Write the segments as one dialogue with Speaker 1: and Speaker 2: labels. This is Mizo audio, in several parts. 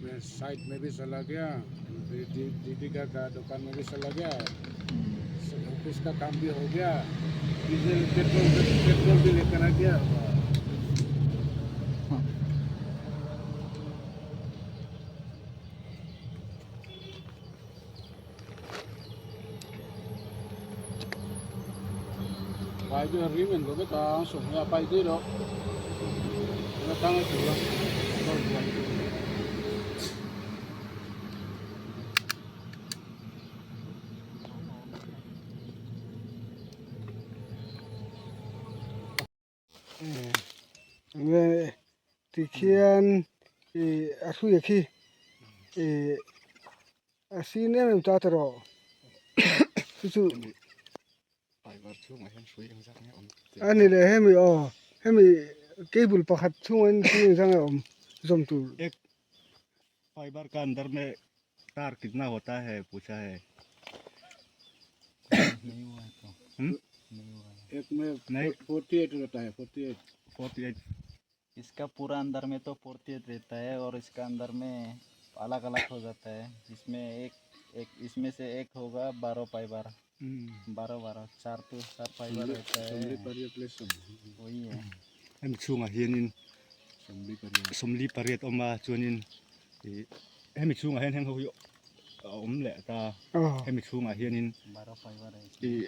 Speaker 1: मैं साइड में भी चला गया, फिर दीदी का दुकान में भी चला गया, ऑफिस का काम भी हो गया, diesel petrol petrol भी लेकर आ गया। Pai chu rim in lo vek a, sawmhnih a pai daih loh a tang a tul a kawr buai chu.
Speaker 2: Nge tikhian ih a hruia khi ih a sin em em ta ta rawh chu chu a ni leh hemi aw hemi cable pakhat chhungah hian hrui engzah nge awm zawm tur.
Speaker 3: Fiber ka andar me tar kitna hota hai pucha hai.
Speaker 1: एक में
Speaker 3: नहीं।
Speaker 1: 48 रहता है 48।
Speaker 3: 48।
Speaker 4: इसका पूरा अंदर में तो 48 रहता है और इसका अंदर में अलग अलग हो जाता है। इसमें एक एक इसमें से एक होगा 12 फाइबर, 12 12 4 तो 4 फाइबर रहता है, वही है।
Speaker 3: Hemi chhungah hianin 48 awm a, chuanin ih hemi chhungah hian heng ho hi a awm leh ta, hemi chhungah hianin ih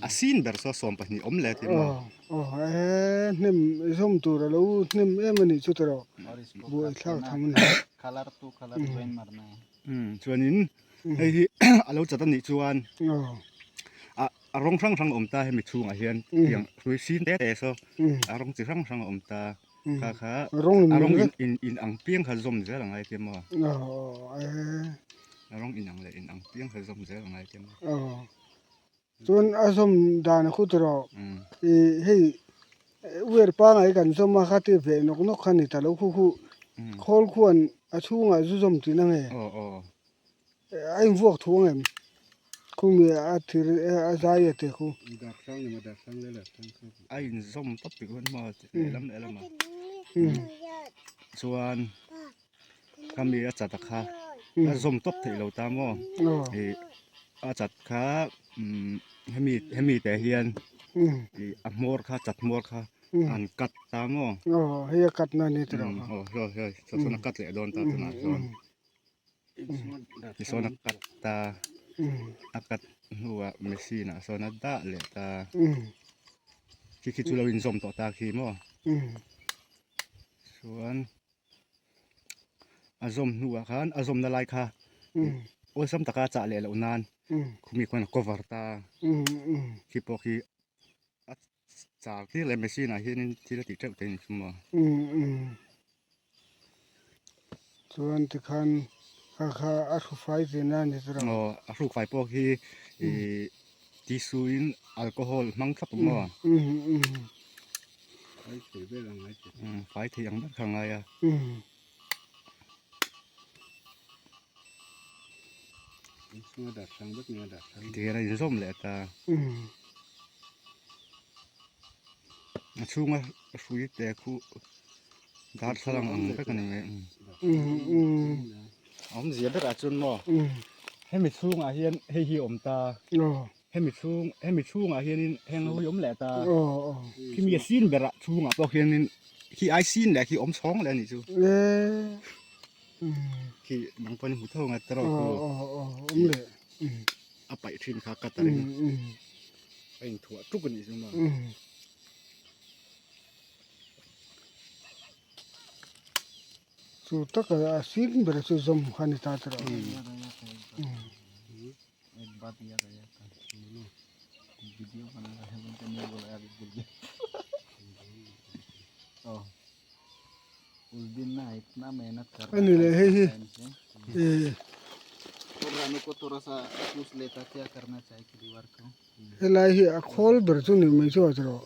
Speaker 3: a sin ber saw 12 awm leh tih maw?
Speaker 2: Aw aw hnem zawm tur a lo hnem em a nih chu tawh buaithlak tham a ni.
Speaker 4: Colour to colour join marna hai.
Speaker 3: Chuanin hei hi a lo chat a nih chuan a rawng hrang hrang a awm ta hemi chhungah hian tiang hrui sin te te saw a rawng chi hrang hrang a awm ta kha kha a rawng in in ang piang kha zawm zel a ngai te maw a rawng in ang leh in ang piang kha zawm zel a ngai te maw.
Speaker 2: Chuan a zawm dan a khut rawh ih hei wire pangai kan zawm a kha ti ve nawk nawk kha a ni ta lo khu khu khawl khuan a chhungah zu zawm tih na nge a invuak thu ang em khumi a thir a zai a te khu.
Speaker 3: A inzawm tawp tih khan maw lehlam lehlam ah chuan khami a chat a kha a zawm tawp theih lo ta maw ih a chat kha hemi hemi te hian ih a hmawr kha chat hmawr kha an cut ta maw.
Speaker 2: Aw hei a cut na a ni tawh
Speaker 3: aw hei hei saw sawn a cut leh dawn ta tunah chuan. Tisawn a cut ta, a cut hnuah machine ah sawn a dah leh ta, khi khi chu lo inzawm tawh ta khi maw chuan a zawm hnuah khan a zawmna lai kha awlsam taka a chah leh loh nan khumi khuan a cover ta, khi pawh khi a char tir leh machine ah hianin thil a tih teuh thei a ni chu maw.
Speaker 2: Chuan tikhan kha kha a hru fai ve na ni tawh.
Speaker 3: Aw a hru fai pawh khi ih tissue in alcohol hmang thlap ang maw.
Speaker 1: Fai thei vel ang ngai teh.
Speaker 3: Fai thei ang ber kha a ngai a. Tihian a inzawm leh ta. A chhunga hrui te khu darthlalang ang vek a ni mai. A awmzia berah chuan maw hemi chhungah hian hei hi a awm ta, hemi chhung hemi chhungah hianin heng ho hi a awm leh ta, khimi a sin berah chhungah pawh khianin khi ai sin leh khi awm chhawng leh a nih chu. Khi nang pawhin hmu tho ang a tiraw khu a paih thin kha cutter in a inthuah tuk a nih chu maw.
Speaker 2: Chu taka a sin ber chu zawm kha a ni ta tiraw. A ni leh hei hi ih helai hi a khawl ber chu ni mai chu a tiraw.